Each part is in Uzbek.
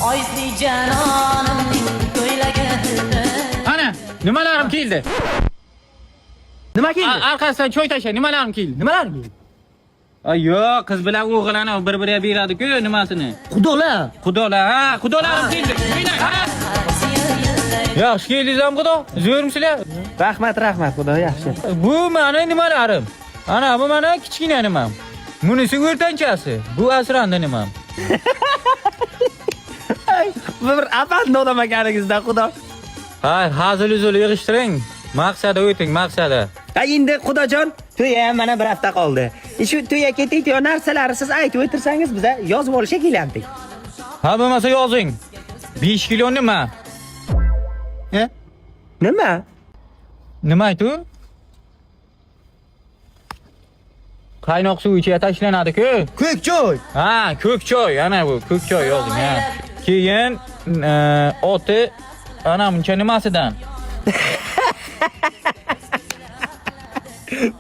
Oyli janonimning ko'ylagi. Ana, nimalarim keldi? Nima keldi? Arkasidan choy tasha, nimalarim keldi? Nimalar keldi? Ay yo'q, qiz bilan o'g'il ana bir-biriga beradi-ku nimasini. Xudolar. Xudolar, ha, xudolarim keldi. Qo'yinglar, ha. Yaxshi keldingizmi xudo? Zo'rmisizlar? Rahmat, rahmat, xudo yaxshi. Bu mani nimalarim? Ana bu mana kichkina nimam. Bunisi o'rtanchasi. Bu asrandi nimam. Ay, bu bir afandi odam ekaningizda, xudo. Ha, hazil uzul yig'ishtiring. Maqsadi o'ting, maqsadi. Ha, endi xudojon, to'y ham mana bir hafta qoldi. Shu to'yga ketayotgan narsalarni siz aytib o'tirsangiz, biza yozib olishga kelamdik. Ha, bo'lmasa yozing. 5 kilo nima? He? Nima? Nima aytu? Qaynoq suv ichiga tashlanadi-ku. Ko'k choy. Ha, ko'k choy, ana bu ko'k choy yozing, ha. Keyin oti ana buncha nimasidan?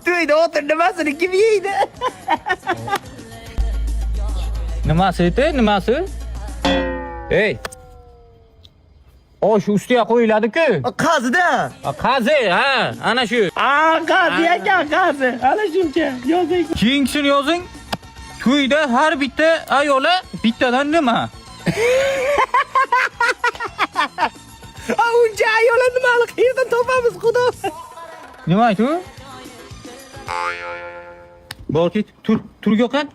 To'yda o'tir nimasini kim yeydi? Nimasi edi? Nimasi? Ey. Osh ustiga qo'yiladi-ku. Qazida. Ha, Qazi, ha, ana shu. A, qazi ekan, qazi. Ana shuncha. Yozing. Keyingisini yozing. To'yda har bitta ayola bittadan nima? A, uncha ayollar nimani qayerdan topamiz, xudo? Nima aytu? Bor ket, tur, tur Gökhan.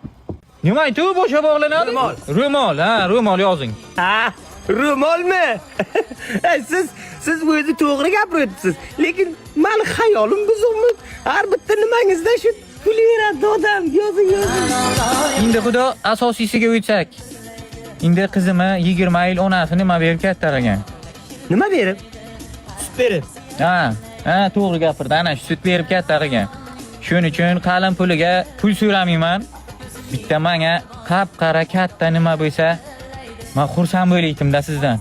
Nima aytu? Bo'sha bog'lanadi. Ro'mol. Ro'mol, ha, ro'mol yozing. Ha, ro'molmi? Siz o'zi to'g'ri gapiryapsiz. Lekin mani xayolim buzuqmi? Har bitta nimangizda shu kulaveradi odam. Yozing, yozing. Endi xudo asosiysiga o'tsak. Endi qizimni 20 yil onasi nima berib kattalagan? Nima berib? Sut berib. Ha, ha, to'g'ri gapirdi. Ana shu sut berib katta qilgan. Shuning uchun qalin puliga pul so'ramayman. Bitta menga qap-qara katta nima bo'lsa, men xursand bo'laydim-da sizdan.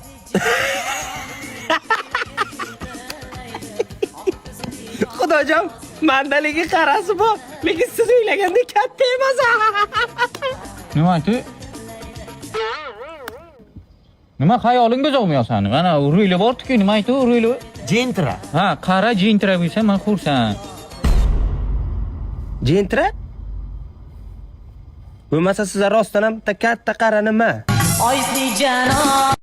Xudojon, mandaligi qarasi bor, lekin siz o'ylagandek katta emas. Nima aytdi? Nima xayoling buzuqmi sani? Mana ruli bor-ku, nima aytdi ruli? Gentra. Ha, qara Gentra bo'lsa men xursand. Gentra? Bo'lmasa sizlar rostdan ham bitta katta qara nima? Oyli janon.